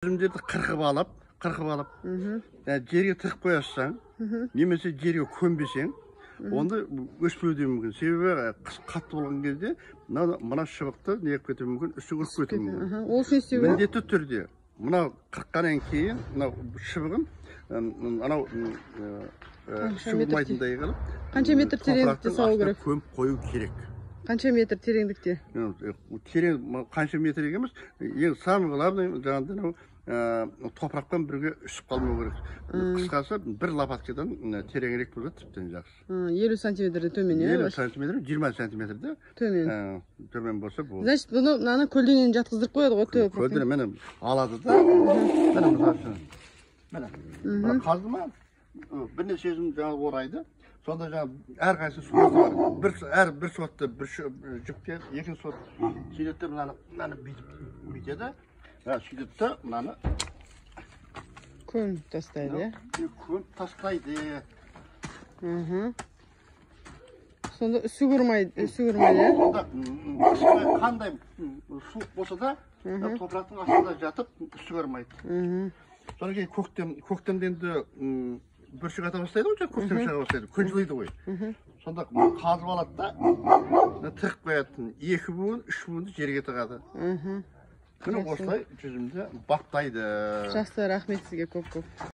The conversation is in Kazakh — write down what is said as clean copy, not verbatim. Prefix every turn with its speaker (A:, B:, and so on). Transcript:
A: Жүзімдерді қырқып алып, жерге тығып қоясың, немесе жерге көмбесең, онда өспеуі де мүмкін. Себебі қыс қатты болған кезде мына шыбықты не қылып кетуі мүмкін, үсік ұрып кетуі мүмкін.
B: Ол үшін не істеу керек?
A: Міндетті түрде мына қырыққаннан кейін мына шыбығын анау
B: Қанша метр
A: болмайтындай қылып,
B: қанша метр тереңдікте
A: топырақтың
B: салу
A: астына
B: керек?
A: Көміп қою керек.
B: Қанша метр тереңдікте?
A: Терең қанша метр емес, ең самый главный жаңағыдай анау топырақпен бірге үсіп қалмау керек. Қысқасы, бір лопаткадан тереңірек болса, тіптен жақсы.
B: 50 сантиметрден төмен, иә?
A: 50 сантиметр, 20 сантиметрде
B: Төмен.
A: Төмен болса болды.
B: Значит, бұны, мынаны көлденең жатқыздырып қояды ғой топырақтан.
A: Көлденең міне алады да, міне, мысалы үшін, міне, мына қазды ма, бірнешесін жаңағы орайды. Сонда жаңағы әрқайсысы соты бар. Бір әр бір сотты бір жіпке, екінші сот сөйтеді де, мынаны бүйтіп бүйтеді. Сөйтеді да, мынаны
B: көміп тастайды, иә?
A: Көміп тастайды.
B: Сонда үсік ұрмайды, үсік ұрмайды, иә?
A: Сонда қысқы қандай суық болса да, топырақтың астында жатып үсік ұрмайды. Содан кейін көктемде енді бүршік ата бастайды ғой, жаңа көктем шыға бастайды, күн жылиды ғой. Сонда қазып алады да, тығып қояды. Екі буын, үш буынды жерге тығады. Міне, осылай жүзімді баптайды.
B: Жақсы, рахмет сізге көп көп.